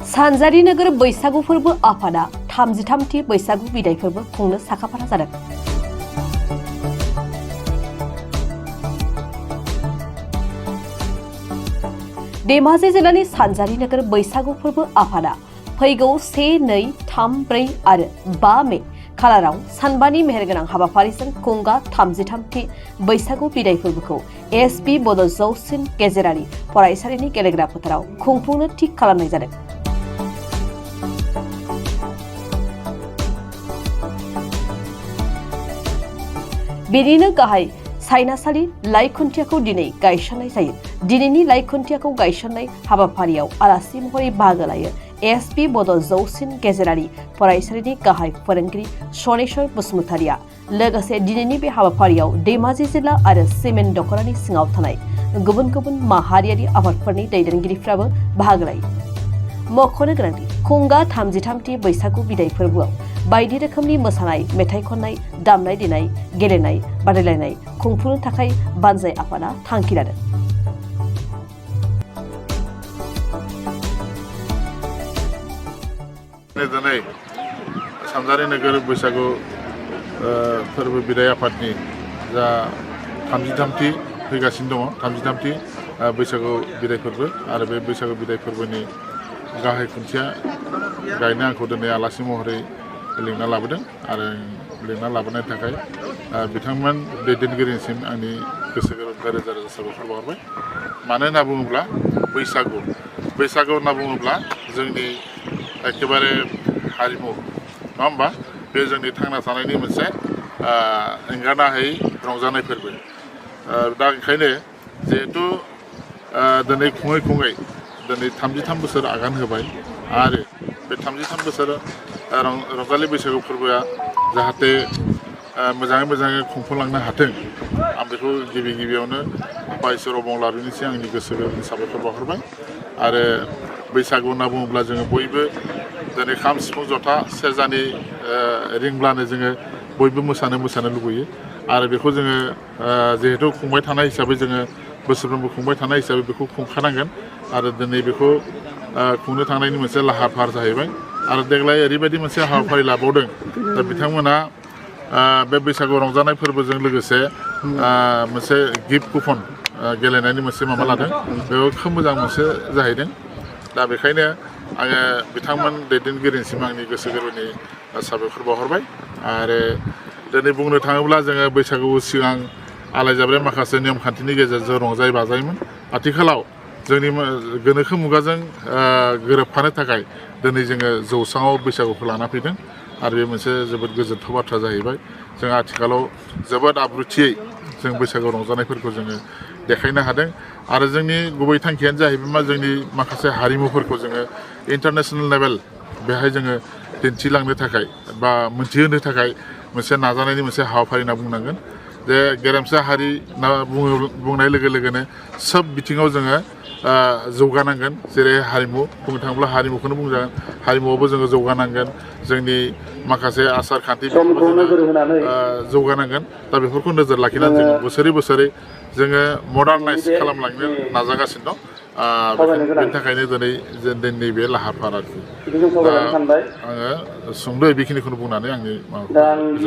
सानजारि नोगोर बैसागु फोरबो आफादा 33थि बैसागु बिदाय फोरबो खुंनो साखाफारा जादों। धेमाजि जिल्लानि सानजारि नोगोर बैसागु फोरबो आफादा फैगौ 1, 2, 3, 4 आरो 5 मे खालाराव सानबानि मेहेरगोनां हाबाफारिजों खुंगा 33थि बैसागु बिदाय फोरबोखौ एसपि बड' जौसिन गेजेरारि फरायसालिनि गेलेग्रा फोथाराव खुंफुंनो थिग खालामनाय जादों। बेनिनो गाहाय सायनासालि लाइ खुन्थियाखौ दिनै गायसननाय जायो। दिनैनि लाइ खुन्थियाखौ गायसननाय हाबाफारियाव आलासि महरै बाहागो लायो एसपि बड' जौसिन गेजेरारि फरायसालिनि गाहाय फोरोंगिरि सनेश्वर बसुमतारिया। लोगोसे दिनैनि बे हाबाफारियाव धेमाजि जिल्ला आरो सिमेन्ट दख'रानि सिङाव थानाय गुबुन गुबुन माहारियारि आफादफोरनि दैदेनगिरिफ्राबो बाहागो लायो। मख'नो गोनांदि खुंगा 33थि बैसागु बिदाय फोरबोआव बायदि रोखोमनि मोसानाय, मेथाइ खननाय, दामनाय देनाय, गेलेनाय बादायलायनाय खुंफुंनो थाखाय बानजाय आफादा थांखि लादों। दिनै सानजारि नोगोर बैसागु फोरबो बिदाय आफादनि जा 33थि फैगासिनो दङ 33थि बैसागु बिदाय फोरबो आरो बे बैसागु बिदाय फोरबोनि गाहाय खुन्थिया गायनो आंखौ दिनै आलासि महरै लिंना लाबोदों आरो लिंना लाबोनायनि थाखाय बिथांमोन दैदेनगिरिनिसिम आंनि गोसो गोरबोनिफ्राय रोजा रोजा साबायखर बावहरबाय। मानो होनना बुङोब्ला बैसागु होनना बुङोब्ला जोंनि एखेबारे हारिमु नङा होमबा? बे जोंनि थांना थानायनि मोनसे एंगारनो हायै रंजानाय फोरबो। दा ओंखायनो जिहेथु दिनै खुङै दिनै 33 बोसोर आगान होबाय आरो बे 33 बोसोर रंजालि बैसागु फोरबोआ जाहाथे मोजाङै खुंफुंलांनो हाथों आं बेखौ गिबियावनो आफा इसोर अबंलावरिनिसिम आंनि गोसो गोरबोनि साबायखर बावहरबाय। आरो बैसागु होनना बुङोब्ला जोङो बयबो दिनै खाम, सिफुं, जथा, सेरजानि रिंब्लानो जोङो बयबो मोसानो लुबैयो आरो बेखौ जोङो जिहेथु खुंबाय थानाय हिसाबै जोङो बोसोरफ्रोमबो खुंबाय थानाय हिसाबै बेखौ खुंखानांगोन आरो दिनै बेखौ खुंनो थांनायनि मोनसे लाहार फाहार जाहैबाय। आरो देग्लाय ओरैबायदि मोनसे हाबाफारि लाबावदों दा बिथांमोना बे बैसागु रंजानाय फोरबोजों लोगोसे मोनसे गिफ्ट कुपन गेलेनायनि मोनसे माबा लादों। बेयाव खोब मोजां मोनसे जाहैदों। दा बेखायनो आङो बिथांमोन दैदेनगिरिनिसिम आंनि गोसो गोरबोनि साबायखर बावहरबाय। आरो दिनै बुंनो थाङोब्ला जोङो बैसागु सिगां आलायजाब्रे माखासे नेम खान्थिनि गेजेरजों रंजायै बाजायोमोन। आथिखालाव जोंनि गोनोखो मुगाजों गोरोबफानो थाखाय दिनै जोङो जौस्राङाव बैसागुखौ लाना फैदों आरो बे मोनसे जोबोद गोजोनथाव बाथ्रा जाहैबाय। जों आथिखालाव जोबोद आब्रुथियै जों बैसागु रंजानायफोरखौ जोङो देखायनो हादों आरो जोंनि गुबै थांखियानो जाहैबाय मा जोंनि माखासे हारिमुफोरखौ जोङो इन्टारनेसनेल लेभेल बेहाय जोङो दिन्थिलांनो थाखाय बा मोनथिहोनो थाखाय मोनसे नाजानायनि मोनसे हाबाफारि होनना बुंनांगोन। जे गेरेमसा हारि होनना बुंनाय लोगो लोगोनो सोब बिथिङाव जोङो जौगानांगोन। जेरै हारिमु बुंनो थाङोब्ला हारिमुखौनो बुंजागोन। हारिमुआवबो जोङो जौगानांगोन। जोंनि माखासे आसार खान्थि जौगानांगोन। दा बेफोरखौ नोजोर लाखिनानै जोङो बोसोरै जोङो मडार्नाइज खालामलांनो नाजागासिनो दं। बेनि थाखायनो दिनै बे लाहार फाहार आङो सुंद'यै बेखिनिखौनो बुंनानै आंनि माबाखौ